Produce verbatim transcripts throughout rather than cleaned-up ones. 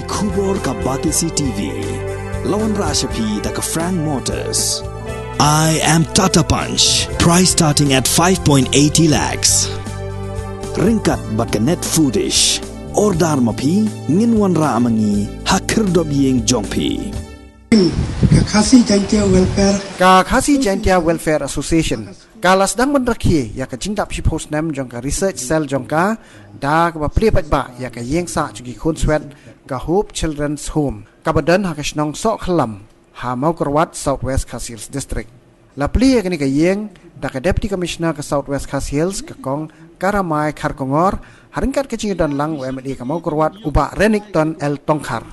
Khubor ka Batesi T V. La wanrah sha phi da ka Frank Motors. I am Tata Punch. Price starting at five point eighty lakhs. Ryngkat bad ka Net Foodish. Order ma phi, ngin wanrah ma ngi ha khyrdop ïing jong phi. Ka Khasi Jaintia Welfare. Ka Khasi Jaintia Welfare Association ka la sdang ban rakhe ïa ka jingdap shiphew snem jong ka Research Cell jong ka, da kaba plie paidbah ïa ka ïing sah jong ki khunswet, ka Hope Children's Home, kaba don ha ka shnong Sohkhlam, ha Mawkyrwat, South West Khasi Hills District. La plie ïa kane ka ïing da ka Deputy Commissioner ka South West Khasi Hills, ka Kong Karamai Kharkongor, ha ryngkat ka jingdon lang u M L A ka Mawkyrwat, u Bah Renikton L Tongkhar.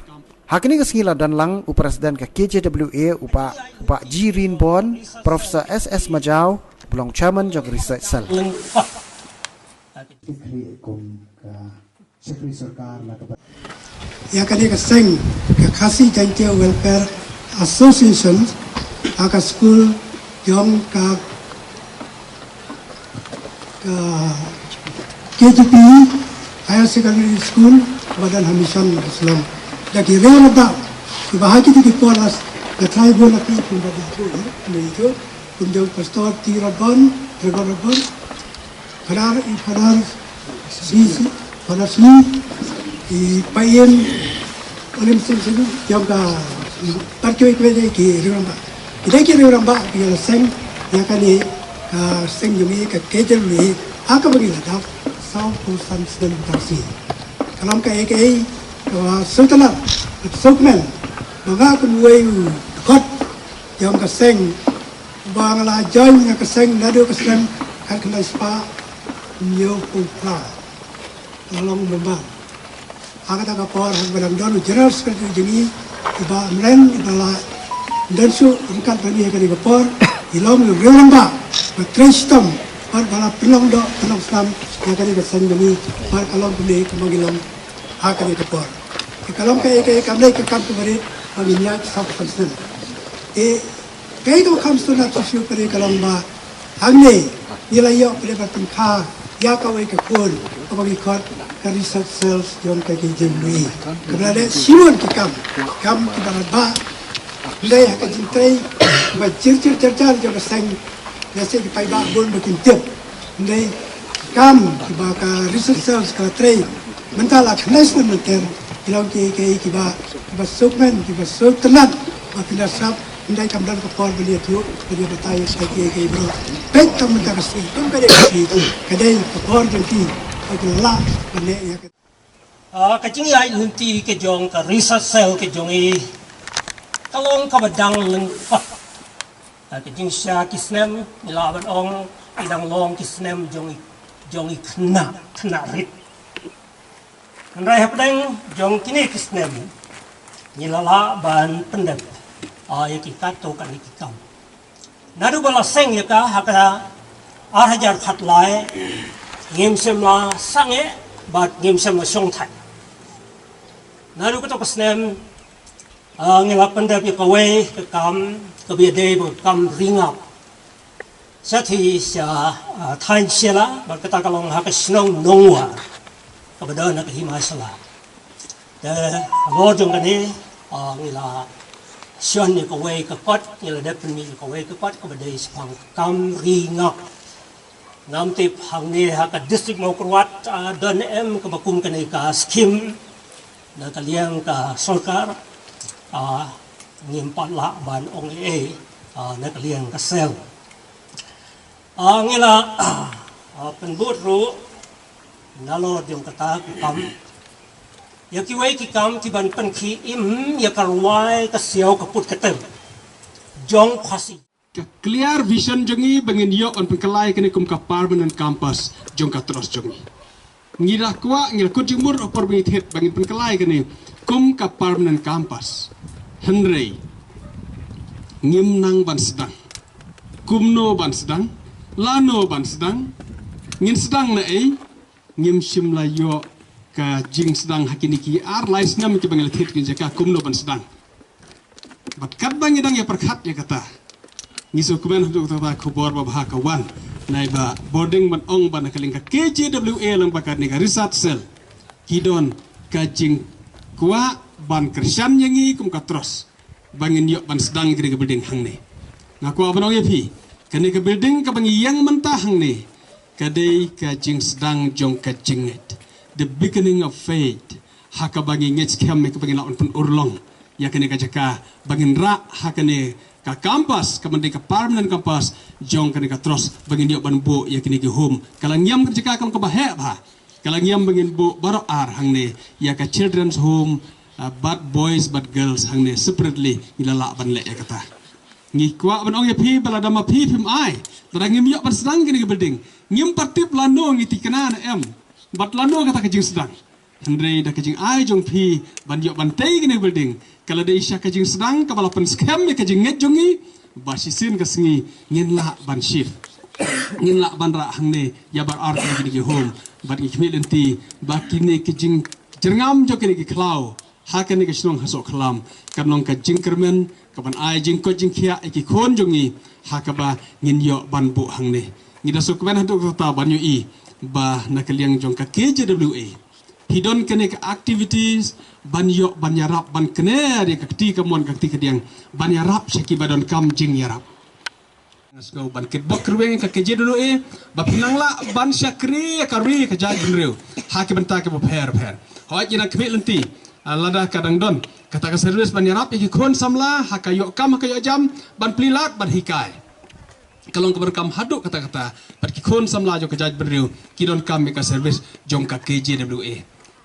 Ha kane ka sngi la don lang u President ka K J W A, u Bah, u Bah G Rinbon, Professor S S Majaw, ba long Chairman jong ka Research Cell. Tikri kum ka Secretary Sorkar na ka ba- Ïa kane ka seng ka Khasi Jaintia Welfare Association ha ka skul jong ka, ka K J P Higher Secondary School, ba don ha Mission Shillong. Da ki riew rangbah kiba ha kiti ki por la trai bun la ki kumba da tu, ne tu, kum jong Pastor T Rabon, Trevor Rabon, Phadar, i Phadar, si, si, Phadar si, i Paien, Olim Sing Sing, jong ka, Parkyo i Kwede ki riew rangbah. Ki dei ki riew rangbah, ki la seng, ïa kane, ka seng jong i, ka K J W A, ha kaba ngi la dap, saw phew san snem tarsi. Ka long kaei kaei, ka Sultanate, ka Sulkmen, ba nga kum uwei u kot, jong ka seng, ba nga la join ïa ka seng naduh ka snem khatkhyndai spah hynñiewphew phra. La long member. Ha kata ka por haba dang don u General Secretary jong ngi, i Bah Amren, i ba la don shuh ryngkat bad ngi ha kane ka por, i long u riew rangbah ba trei shitom bad ba la pynlong doh pynlong snam ïa kane ka seng jong ngi, bad ka long kumne kumba ngi long ha kane ka por. Ka long kaei kaei kam dei ka kam kaba rit ba ngin ïaid sawphew san snem. Te kaei kaba kham sngewtynnat shuh shuh ka dei ka long ba hangne ngi la ïoh ka dei ban pynkha ïa kawei ka khun kaba ngi khot ka Research Cells jong ka K J W A. Kaba la leh shibun ki kam, kam kiba la bah, hynrei ha ka jingtrei ba jyrjyr jyrjar jong ka seng, lehse ki paidbah bun ba kin tip. Hynrei kam kiba ka Research Cells ka la trei mynta la khyndai snem lynter, ki long kiei kiei kiba, kiba sngewkmen, kiba sngewtynnat ba phin da sngap, hynrei kam don ka por ban ïathuh, ban ïabatai ïa kiei kiei baroh. Peit tang mynta ka sngi, kum ka dei ka sngi, ka dei ka por jong ki ba ki lah ban leh ïa ka. Ah, ka jingïaid lynti ka jong ka Research Cell ka jong i ka long kaba dang lyngkot. Ah, ka jingshai ki snem, ngi lah ban ong, ki dang long ki snem jong i, jong i khynnah, khynnah rit. Hynrei hapdeng jong kine ki snem, ngi la lah ban pyndep, ah, ïa ki katto katne ki kam. Naduh ba la seng ïa ka ha ka ar hajar khatlai, ngim shym la sangeh bad ngim shym la shongthait. Naduh kato ka snem, ah, ngi la pyndep ïa kawei ka kam kaba ïadei bad ka kam ri ngap. Sha thaiñ sha, ah, thaiñ Shella, bad kata ka long ha ka shnong Nongwa, kaba don ha ka hima Shella. Te halor jong kane, ah, ngi la shon ïa kawei ka kot, ngi la dep pynmih ïa kawei ka kot kaba dei shaphang ka kam ri ngap. Ngam tip hangne ha ka district Mawkyrwat, ah, don em kaba kum kane ka skim na ka liang ka sorkar, ah, ngim pat lah ban ong ei ei, ah, na ka liang ka sel. Ah, ngi la, ah, pynbud ruh nalor jong kata ka kam ïa kiwei ki kam ki ban pynkhie im ïa ka rwai ka siaw ka put ka tem jong Khasi. Ka clear vision jong ngi ba ngin ïoh ban pynkylla ïa kane kum ka permanent campus jong ka trust jong ngi. Ngi la kwah, ngi la kut jingmut ha por ba ngi thied ba ngin pynkylla ïa kane kum ka permanent campus. Hynrei ngim nang ban sdang. Kumno ban sdang? Lano ban sdang? Ngin sdang na ei? Ngim shym la ïoh ka jingsdang ha kine ki ar lai snem kiba ngi la thied kine ki jaka, kumno ban sdang. Bad katba ngi dang ïa pyrkhat ïa kata, ngi sngewkmen haduh katta ka khubor babha ka wan na i Bah Bording ban ong ba na ka liang ka K J W A lem bad kane ka Research Cell ki don ka jingkwah ban kyrshan ïa ngi kum ka trust ba ngin ïoh ban sdang ïa kane ka building hangne. Nga kwah ban ong ïa phi, kane ka building kaba ngi ïeng mynta hangne ka dei ka jingsdang jong ka jingngeit, the beginning of faith, ha kaba ngi ngeit skhem ïa kaba ngin lah ban pynurlong ïa kane ka jaka ba ngin rah ha kane ka campus kaba dei ka permanent campus jong kane ka trust ba ngin ïoh ban buh ïa kine ki home. Ka la ngiam ka jaka ka long kaba heh bha. Ka la ngiam ba ngin buh baroh ar hangne ïa ka children's home, ah, bad boys bad girls hangne separately ngi la lah ban leh ïa kata. Ngi kwah ban ong ïa phi ba lada ma phi phim ai, lada ngim ïoh ban sdang kine ki building, ngim pat tip lano ngi tikna ne em bad lano kata ka jingsdang. Hynrei da ka jingai jong phi ban ïoh ban tei kine ki building, ka la dei sha ka jingsdang kaba la pynskhem ïa ka jingngeit jong ngi ba shisien ka sngi ngin lah ban shift, ngin lah ban rah hangne ïa baroh ar kine ki home. Bad ngi khmih lynti ba kine ki jingjyrngam jong kine ki khlaw ha kane ka shnong ha Sohkhlam kan long ka jingkyrmen kaban ai jingkoit jingkhiah ïa ki khun jong ngi ha kaba ngin ïoh ban buh hangne. Ngi da sngewkmen haduh katta ban ïohi ba na ka liang jong ka K J W A phi don kane ka activities ban ïoh ban ïarap ban kner ïa ka kti kamon ka kti kadiang ban ïarap sha kiba donkam jingïarap. Nga sngew ban kitbok kyrweng ka K J W A ba phin nang lah ban shakri ïa ka ri ka jaitbynriew ha ki bynta kiba pher pher. Hooid, ngi nang khmih lynti, ah, lada ka dang don kata ka service ban ïarap ïa ki khun samla ha ka ïoh kam ha ka ïoh jam, ban plie lad ban hikai. Ka long kaba donkam haduh katta katta bad ki khun samla jong ka jaitbynriew ki donkam ïa ka service jong ka K J W A.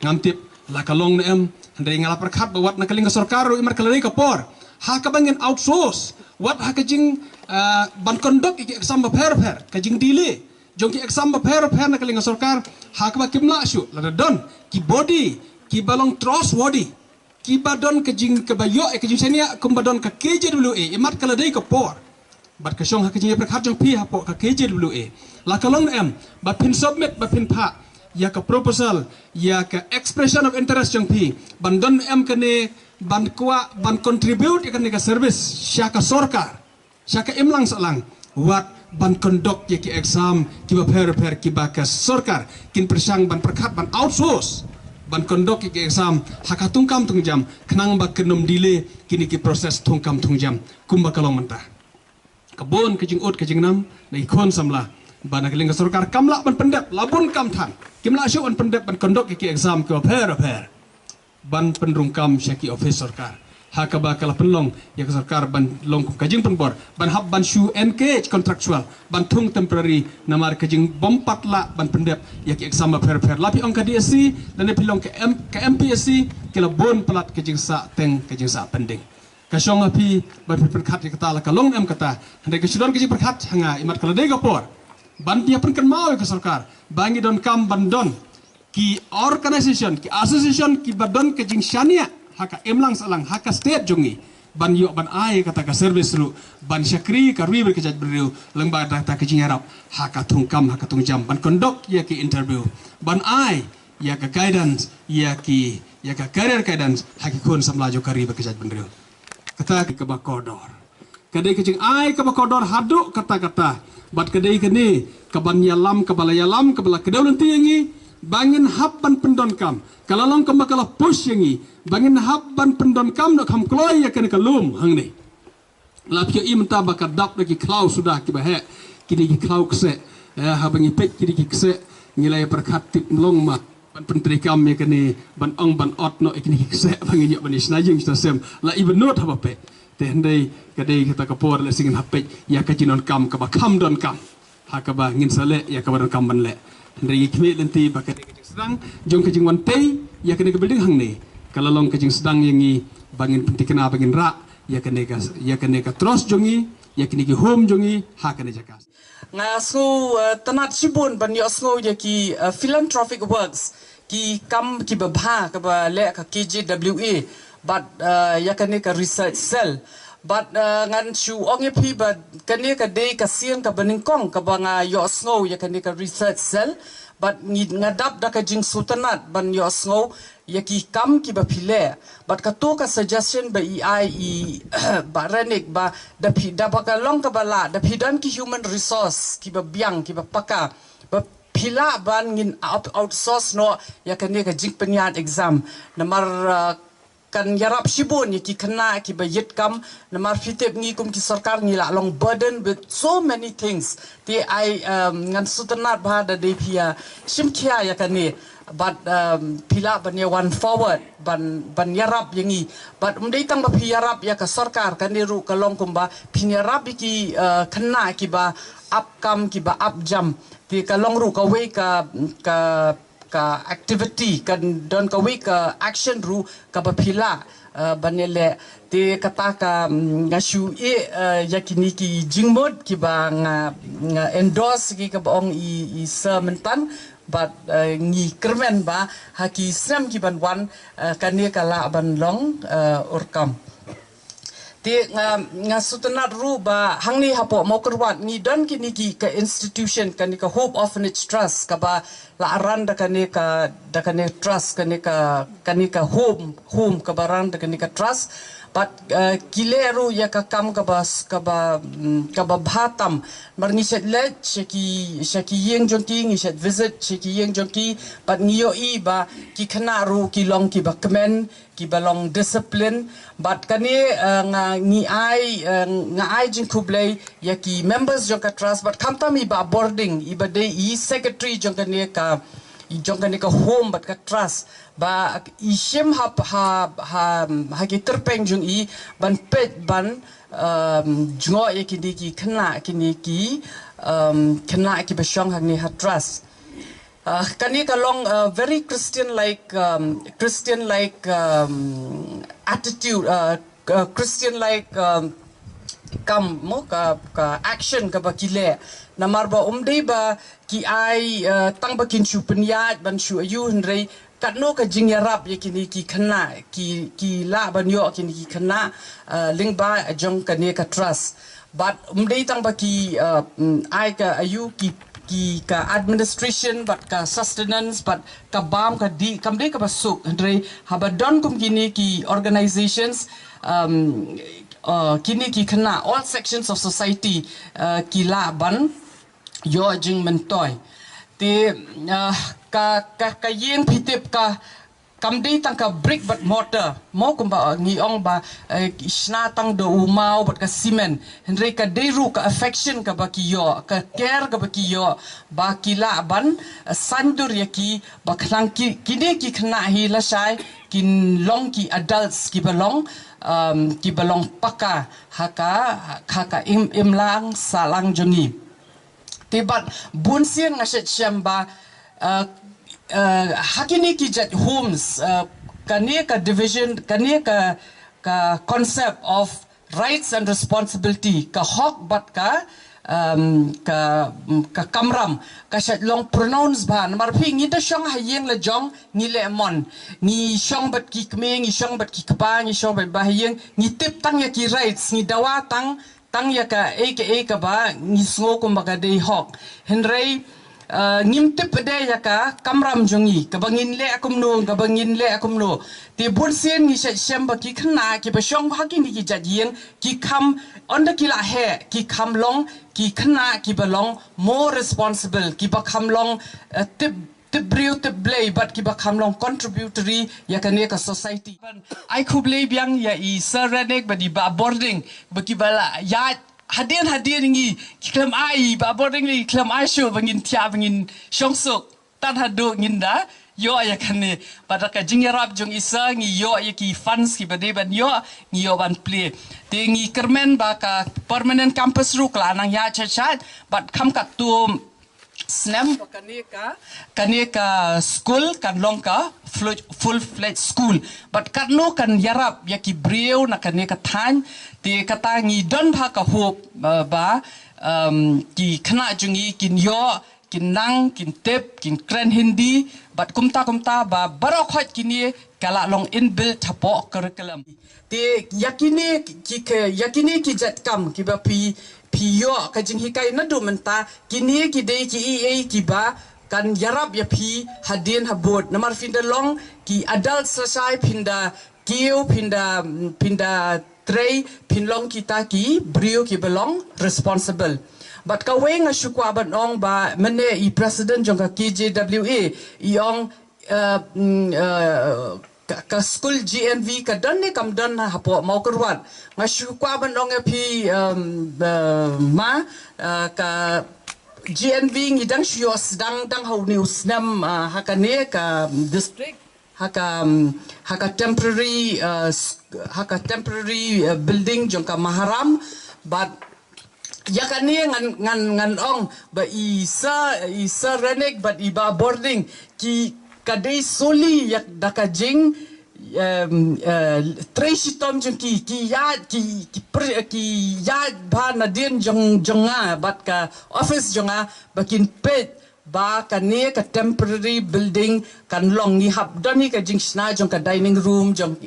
Ngam tip la ka long ne em, hynrei nga la pyrkhat ba wat na ka liang ka sorkar ruh imat ka la dei ka por ha kaba ngin outsource wat ha ka jing, ah, ban conduct ïa ki exam bapher bapher, ka jingdelay jong ki exam bapher bapher na ka liang ka sorkar ha kaba kim lah shuh. Lada don ki body kiba long trustworthy, kiba don ka jing kaba ïoh ïa ka jingshaniah kumba don ka K J W A, imat ka la dei ka por. Bad ka shong ha ka jingïapyrkhat jong phi hapoh ka K J W A, la ka long ne em ba phin submit, ba phin phah ïa ka proposal, ïa ka expression of interest jong phi ban don ne em kane, ban kwah ban contribute ïa kane ka service sha ka sorkar, sha ka imlang sahlang, wat ban conduct ïa ki exam kiba pher pher kiba ka sorkar kin pyrshang ban pyrkhat ban outsource ban conduct ïa ki exam ha ka thungkam thungjam, khnang ba kin ym delay kine ki process thungkam thungjam kumba ka long mynta. Ka bun ka jingud ka jingnam na ki khun samla ba na ka liang ka sorkar kam lah ban pyndep, la bun kam than, kim lah shuh ban pyndep ban conduct ïa ki exam kiba pher pher, ban pynrung kam sha ki office sorkar ha kaba ka la pynlong ïa ka sorkar ban long kum ka jingpynbor ban hap ban shu engage contractual, ban thung temporary, namar ka jingbym pat lah ban pyndep ïa ki exam bapher bapher. La phi ong ka D S C lane phi long ka M, ka M P S C, ki la bun palat ka jingsah teng, ka jingsah pending. Ka shong ha phi ba phi pyrkhat ïa kata, la ka long em kata. Hynrei ka shu don ka jingpyrkhat ha nga, imat ka la dei ka por ban ïa pynkynmaw ïa ka sorkar ba ngi donkam ban don ki organisation, ki association kiba don ka jingshaniah ha ka imlang sahlang, ha ka state jong ngi, ban ïoh ban ai kata ka service ruh, ban shakri ka ri bad ka jaitbynriew lyngba kata ka jingïarap ha ka thungkam ha ka thungjam, ban conduct ïa ki interview, ban ai ïa ka guidance, ïa ki, ïa ka career guidance ha ki khun samla jong ka ri bad ka jaitbynriew. Kata ka kaba kordor, ka dei ka jingai kaba kordor haduh katta katta. Bad ka dei kane kaban ïalam, kaba la ïalam, kaba la kdew lynti ïa ngi ba ngin hap ban pyndonkam. Ka la long kumba ka la push ïa ngi ba ngin hap ban pyndonkam noh kham kloi ïa kane ka lum hangne. La phi ïohi mynta ba ka dap da ki khlaw suda kiba heh, kine ki khlaw kseh. Eh, haba ngi peit kine ki kseh, ngi la ïa pyrkhat tip long ma ban pyntreikam ïa kane, ban ong ban ot noh ïa kine ki kseh ba ngin ïoh ban ïa shna ïing shna sem. La i ban nud haba peit. Te hynrei ka dei kata ka por lehse ngin hap peit ïa ka jingdonkam kaba kham donkam ha kaba ngin sa leh ïa kaba donkam ban leh. Hynrei ngi khmih lynti ba ka dei ka jingsdang jong ka jingwan tei ïa kane ka building hangne, ka la long ka jingsdang ïa ngi ba ngin pynthikna, ba ngin rah ïa kane ka, ïa kane ka trust jong ngi, ïa kine ki home jong ngi ha kane jaka. Nga sngew, eh, tynnad shibun ban ïohsngew ïa ki, eh, philanthropic works, ki kam kiba bha kaba leh ka K J W A bad, eh, ïa kane ka research cell. Bad, eh, ngan shu ong ïa phi ba kane ka dei ka sien kaba nyngkong kaba nga ïohsngew ïa kane ka research cell. Bad ngi, nga dap da ka jingsngewtynnad ban ïohsngew ïa ki kam kiba phi leh. Bad kato ka suggestion ba i ai i Bah Renik ba da phi, da ba ka long kaba lah, da phi don ki human resource kiba biang, kiba paka, ba phi lah ban ngin out-, outsource noh ïa kane ka jingpynïaid exam. Namar, uh, kan ïarap shibun ïa ki khynnah kiba ïit kam, namar phi tip ngi kum ki sorkar ngi la long burden with so many things. Te ai, um, ngan sngewtynnat bha da dei phi ïa shim khia ïa kane. Bad, um, phi lah ban ïa wan forward ban, ban ïarap ïa ngi. Bad ym dei tang ba phi ïarap ïa ka sorkar, kane ruh ka long kumba phin ïarap ïa ki, uh, khynnah kiba ap kam, kiba ap jam. Te ka long ruh kawei ka, ka ka activity, kan don kawei ka action ruh kaba phi lah, uh, ban ïaleh. Te kata ka, mm, nga shu ïeh, uh, ïa kine ki jingmut kiba nga, nga endorse ki kaba ong i, i Sir Myntan, bad, uh, ngi kyrmen ba ha ki snem ki ban wan, uh, kane ka lah ban long, uh, ur kam. Te nga, nga sngewtynnat ruh ba hangne hapoh Mawkyrwat ngi don kine ki ka institution, kane ka Hope Orphanage Trust, kaba la run da kane ka, da kane trust, kane ka, kane ka home, home kaba run da kane ka trust. Bad, uh, ki leh ruh ïa ka kam kaba, kaba, mm, kaba bha tam. Namar ngi shait leit sha ki, sha ki ïing jong ki, ngi shait visit sha ki ïing jong ki, bad ngi ïohi ba ki khynnah ruh ki long kiba kmen, kiba long discipline. Bad kane, uh, nga ngi ai, uh, nga ai jingkhublei ïa ki members jong ka trust, bad khamtam i Bah Bording, iba dei i secretary jong kane ka, jong kane ka home bad ka trust, ba i shim ha, ha, ha, ha ki tyrpeng jong i ban peit ban, um, jngoh ïa kine ki khynnah, kine ki, um, khynnah kiba shong hangne ha trust. Uh, kane ka long, uh, very Christian like, um, Christian like, um, attitude, uh, uh, Christian like, um, kam mo ka, ka action kaba ki leh. Namar ba ym dei ba ki ai, uh, tang ba kin shu pynïaid ban shu ïoh, hynrei katno ka jingïarap ïa kine ki khynnah, ki, ki lah ban ïoh kine ki khynnah, uh, lyngba jong kane ka trust. Bad ym dei tang ba ki, uh, mm, ai ka ïoh ki, ki ka administration bad ka sustenance bad ka bam ka dih, kam dei kaba suk, hynrei haba don kum kine ki organizations, um, uh, kine ki khynnah, all sections of society, uh, ki lah ban ïoh jingmyntoi. Te, uh, ka, ka, ka ïing phi tip ka, kam dei tang ka brick bad mortar mo, kumba, uh, ngi ong ba, uh, shna tang da u maw bad ka cement. Hynrei ka dei ruh ka affection kaba ki ïoh, ka care kaba ki ïoh, ba ki lah ban, uh, saiñdur ïa ki, ba khnang ki, kine ki khynnah hi lashai kin long ki adults kiba long, um, kiba long paka ha ka, ha ka im, imlang sahlang jong ngi. Te bad bun sien nga shait shem ba, uh, uh, ha kine ki jait homes, uh, kane ka division, kane ka, ka concept of rights and responsibility, ka hok bad ka, um, ka, ka kamram, ka shait long pronounced bha. Namar phi, ngi da shong ha ïing la jong, ngi leh mon, ngi shong bad ki kmie, ngi shong bad ki kpa, ngi shong bad ba ha ïing, ngi tip tang ïa ki rights, ngi dawa tang, tang ïa kaei kaei kaba ngi sngew kumba ka dei hok. Hynrei, uh, ngim tip pat de ïa ka kamram jong ngi, kaba ngin leh kumno, kaba ngin leh kumno. Te bun sien ngi shait shem ba ki khynnah kiba shong ha kine ki jait ïing, ki kham, ynda ki la heh, ki kham long ki khynnah kiba long more responsible, kiba kham long, uh, tip tip briew tip Blei bad kiba kham long contributory ïa kane ka society. Ban ai khublei biang ïa i Sir Renick bad i Bah Bording, ba kiba la ïaid hadien hadien ngi, ki khlem ai, i Bah Bording, i khlem ai shuh ba ngin thiah, ba ngin shong suk. Tad haduh ngin da ïoh ïa kane. Bad da ka jingïarap jong i Sir ngi ïoh ïa ki funds kiba dei ban ïoh, ngi ïoh ban plie. Te ngi kyrmen ba ka permanent campus ruh ka la nang ïaid shait shait, bad kham katto snem ba kane ka, kane ka school kan long ka full, full-fledged school. Bad katno kan ïarap ïa ki briew na kane ka thaiñ, te kata ngi don bha ka hope, uh, ba, um, ki khynnah jong ngi kin ïoh, kin nang, kin tip, kin kren Hindi, bad kumta kumta ba baroh khoit kine ka la long inbuilt hapoh curriculum. Te ïa kine ki, ki, ïa kine ki jait kam kiba phi, phi ïoh ka jinghikai naduh mynta, kine ki dei kiei kiei kiba kan ïarap ïa phi hadien habud. Namar phin da long ki adults lashai, phin da kiew, phin da, phin da trei, phin long kita ki briew kiba long responsible. Bad kawei nga shu kwah ban ong ba mynne i president jong ka K J W A i ong, uh, mm, uh, Ka, ka skul G N V ka don ne kam don hapoh Mawkyrwat. Nga shu kwah ban ong ïa phi, um, uh, ma, uh, ka G N V ngi dang shu ïoh sdang dang ha une u snem, uh, ha kane ka district, ha ka, um, ha ka temporary, uh, s-, ha ka temporary, uh, building jong ka Maharam, but ïa kane ngan, ngan, ngan ong ba i Sir, i Sir Renick bad i Bah Borning ki ka dei suli ïa da ka jing, em, eh, trei shitom jong ki, ki ïaid, ki, ki, pre, ki ïaid bha nadien jong, jong nga bad ka office jong nga ba kin peit ba kane ka temporary building kan long. Ngi hap don hi ka jingshna jong ka dining room jong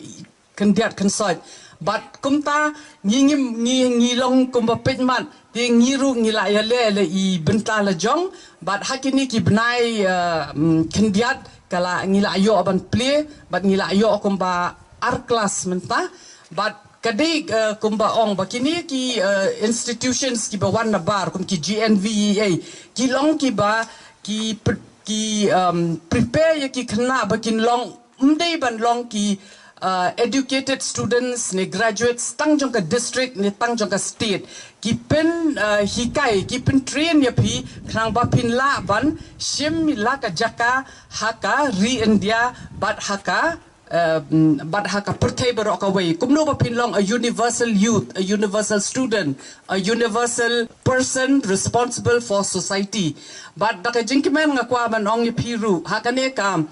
khyndiat khynsoit. Bad kumta ngi, ngi, ngi, ngi long kumba peit mat. Te ngi ruh ngi la ïaleh leh i bynta la jong. Bad ha kine ki bnai, uh, mm, khyndiat ka la ngi la ïoh ban plie. Bad ngi la ïoh kumba ar klas mynta. Bad ka dei, uh, kumba ong ba kine ki, uh, institutions kiba wan na bar kum ki G N V E A ki long kiba ki pre-, ki, um, prepare ïa ki khynnah ba kin long, ym dei ban long ki, uh, educated students ne graduates tang jong ka district ne tang jong ka state. Ki pyn, uh, hikai, ki pyn train ïa phi khnang ba phin lah ban shim la ka jaka ha ka ri India bad ha ka, uh, mm, bad ha ka pyrthei baroh kawei. Kumno ba phin long a universal youth, a universal student, a universal person responsible for society. Bad da ka jingkmen nga kwah ban ong ïa phi ruh ha kane ka,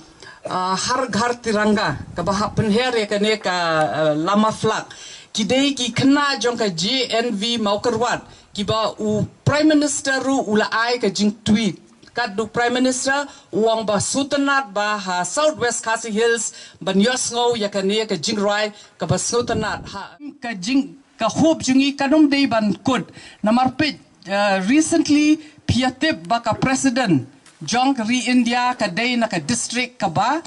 uh, Har Ghar Tiranga kaba hap pynher ïa kane ka, uh, lama flag. Ki dei ki khynnah jong ka G N V Mawkyrwat kiba u Prime Minister ruh u la ai ka jingtweet. Katba u Prime Minister u ong ba sngewtynnat ba ha South West Khasi Hills ban ïohsngew ïa kane ka jingrwai kaba sngewtynnat. Ha ka jing, ka hope jong ngi kan ym dei ban kut. Namar peit, uh, recently phi ïa tip ba ka president jong ka ri India ka dei na ka district kaba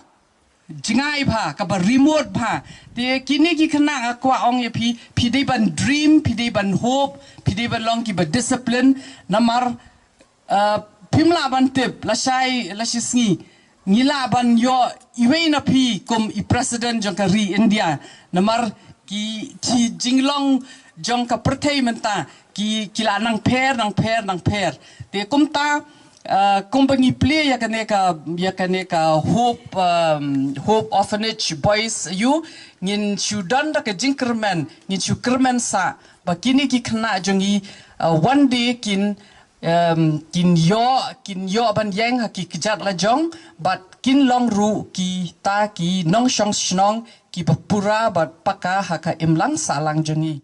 jngai bha, kaba remote bha. Te kine ki khynnah nga kwah ong ïa phi, phi dei ban dream, phi dei ban hope, phi dei ban long kiba discipline. Namar, uh, phim lah ban tip, lashai, lashisngi ngi lah ban ïoh iwei na phi kum i president jong ka ri India. Namar ki, ki jinglong jong ka pyrthei mynta ki, ki la nang pher, nang pher, nang pher. Te kumta, uh, kumba ngi plie ïa kane ka, ïa kane ka Hope, um, Hope Orphanage Boys, ïoh ngin shu don da ka jingkyrmen, ngin shu kyrmen sa ba kine ki khynnah jong ngi, uh, one day kin, um, kin ïoh, kin ïoh ban ïeng ha ki kjat la jong, bad kin long ruh kita ki nongshong shnong kiba pura bad paka ha ka imlang sahlang jong ngi.